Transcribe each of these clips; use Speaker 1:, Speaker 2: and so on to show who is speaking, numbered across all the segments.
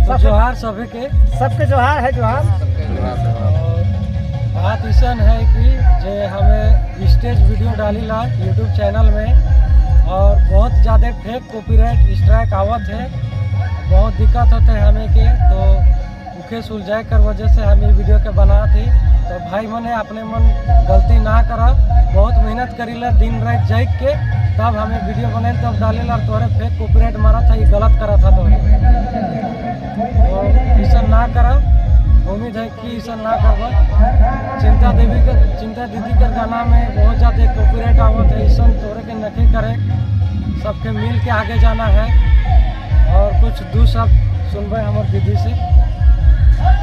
Speaker 1: तो जोहार सभी के।
Speaker 2: सबके जोहार है, जोहार।
Speaker 1: और बात ऐसा है कि जे हमें स्टेज वीडियो डालीला यूट्यूब चैनल में और बहुत ज़्यादा फेक कॉपीराइट स्ट्राइक आवत है। बहुत दिक्कत होते है हमें के, तो उखे सुलझाए कर वजह से हम ये वीडियो के बना थी। तो भाई मने, अपने मन गलती ना करा। बहुत मेहनत करीला दिन रात जाग के, तब हमें वीडियो बनाए, तब डालेला और तोरे फेक कॉपीराइट मारा था। ये गलत करा था तोरे, तो ऐसा ना करा। उम्मीद है कि ऐसा ना करबा। चिंता देवी का, चिंता दीदी के गाना में बहुत ज़्यादा कॉपीराइट आवत है। ऐसा तोरे के नखे करे। सबके मिल के आगे जाना है। और कुछ दू शब्द सुनबे हमार दीदी से।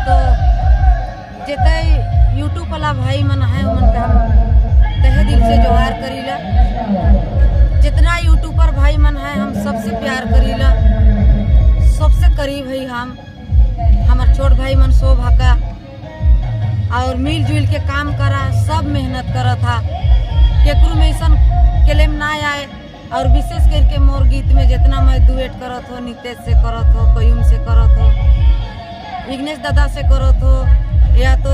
Speaker 3: तो जितने यूट्यूब वाला भाई मन है, उमन के हम तहे दिल से जोहार करीला। जितना यूट्यूबर भाई मन है, हम सबसे प्यार करीला, सबसे करीब है हम। हमार छोट भाई मन सोब हका और मिलजुल के काम करा। सब मेहनत करा था, केकरू में ऐसा क्लेम ना आए। और विशेष करके मोर गीत में जितना मैं दुएट करत हो, नितेश से करत हो, कयूम से करत हो, विघ्नेश दादा से करत हो या तो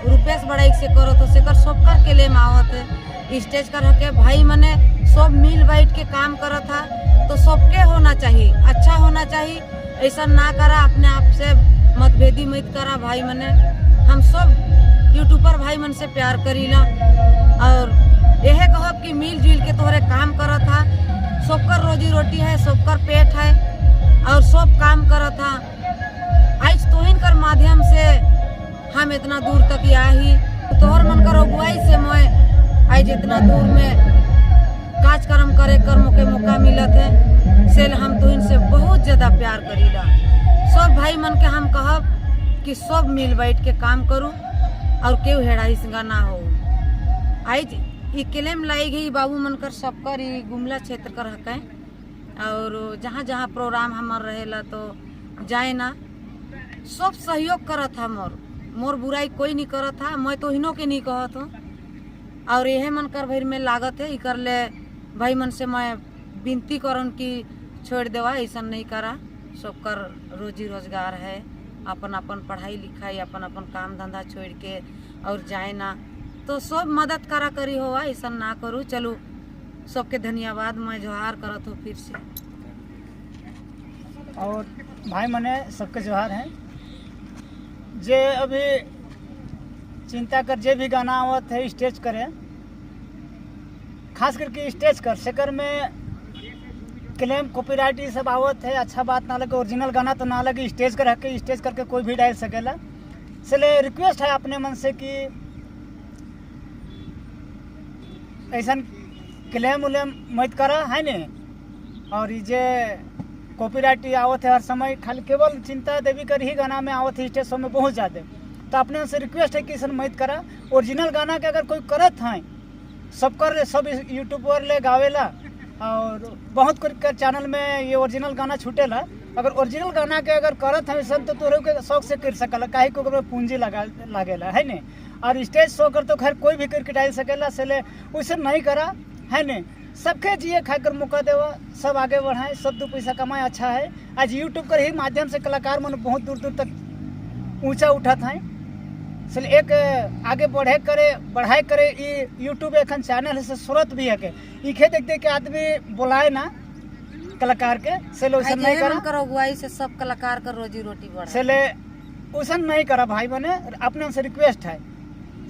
Speaker 3: रुपेश बड़ाइक से करत हो, सेकर सबकर क्लेम आवत है। स्टेज कर के भाई मने सब मिल बैठ के काम करत था, तो सबके होना चाहिए, अच्छा होना चाहिए। ऐसा ना करा, अपने आप से मतभेदी मत करा भाई मने। हम सब यूट्यूबर भाई मन से प्यार करीला और यह कहब कि मिल जुल के तोहरे काम करत था। सबकर रोजी रोटी है, सबकर पेट है और सब काम करत था। आज तोहिन कर माध्यम से हम इतना दूर तक आही। तोहर मन कर अगुवाई से मैं आज इतना दूर में कार्यक्रम करे कर मोके मौका मिलत है। से हम तोहिन से बहुत ज़्यादा प्यार करीला। सब भाई मन के हम कहब कि सब मिल बैठ के काम करूँ और केहू हेड़ाई सिंगा ना हो। आज ई क्लेम लाई गई बाबू मन कर, सबकर ई गुमला क्षेत्र कर हकै और जहाँ जहाँ प्रोग्राम हमार रहेला तो जाए ना, सब सहयोग करत था। मोर मोर बुराई कोई नहीं करत था। मैं तो हिनो के नहीं कहत हूँ और यह मन कर भर में लागत है। कर ले भाई मन से मैं विनती करन कि छोड़ देवा, ऐसा नहीं करा। सबकर रोजी रोजगार है, अपन अपन पढ़ाई लिखाई, अपन अपन काम धंधा छोड़ के और जाए ना, तो सब मदद करा करी होवा। ऐसा ना करूँ। चलो, सबके धन्यवाद, मैं जोहार करत हूँ फिर से।
Speaker 2: और भाई मने, सबके जोहार हैं। जे अभी चिंता कर जे भी गाना आवत है स्टेज करे, खास करके स्टेज कर सेकर में क्लेम कॉपीराइट ये सब आवत है, अच्छा बात ना लगे। ओरिजिनल गाना तो ना लगे, स्टेज कर के स्टेज करके कोई भी डाल सकेला। इसलिए रिक्वेस्ट है अपने मन से कि ऐसा क्लेम उलेम मत करा है ने। और ये जे कॉपीराइट आवत है हर समय, खाली केवल चिंता देवी कर ही गाना में आवत है, स्टेज शो में बहुत ज़्यादा। तो अपने से रिक्वेस्ट है कि ऐसा मत करा। ओरिजिनल गाना के अगर कोई करत हैं, सब कर, सब यूट्यूबर ले गावेला और बहुत कर चैनल में ये ओरिजिनल गाना छूटेला। अगर ओरिजिनल गाना के अगर करत हैं सब, तो तोरे के शौक से कर सकला, काहे को ओकरे पूंजी लगा लागेला है ने। और स्टेज शो कर तो खैर कोई भी करके डाल सकेला। से ले वैसे नहीं करा है ने। सबके जिए खाए कर मौका देवा, सब आगे बढ़ाएं, सब दो पैसा कमाए, अच्छा है। आज यूट्यूब कर ही माध्यम से कलाकार मन बहुत दूर दूर तक ऊंचा उठत हैं। इसलिए एक आगे बढ़े करे, बढ़ाए करे ये यूट्यूब एखन चैनल है से स्रोत भी है के इखे देख देख के आदमी बुलाए ना कलाकार के। से लो
Speaker 3: आज
Speaker 2: नहीं
Speaker 3: यहे
Speaker 2: करा।
Speaker 3: मन कर अगुवाई से सब कलाकार कर रोजी रोटी बढ़ा।
Speaker 2: से ले उसन नहीं करा भाई बने, अपने से रिक्वेस्ट है।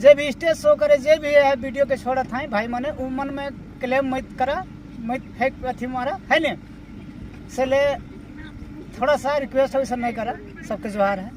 Speaker 2: जे भी स्टेज शो करे, जे भी है वीडियो के छोड़त हैं भाई मने, उ मन में क्लेम मत करा, मत फेक अथी मारा है ने। से ले थोड़ा सा रिक्वेस्ट है, वैसा नहीं करा। सबके जोहार है।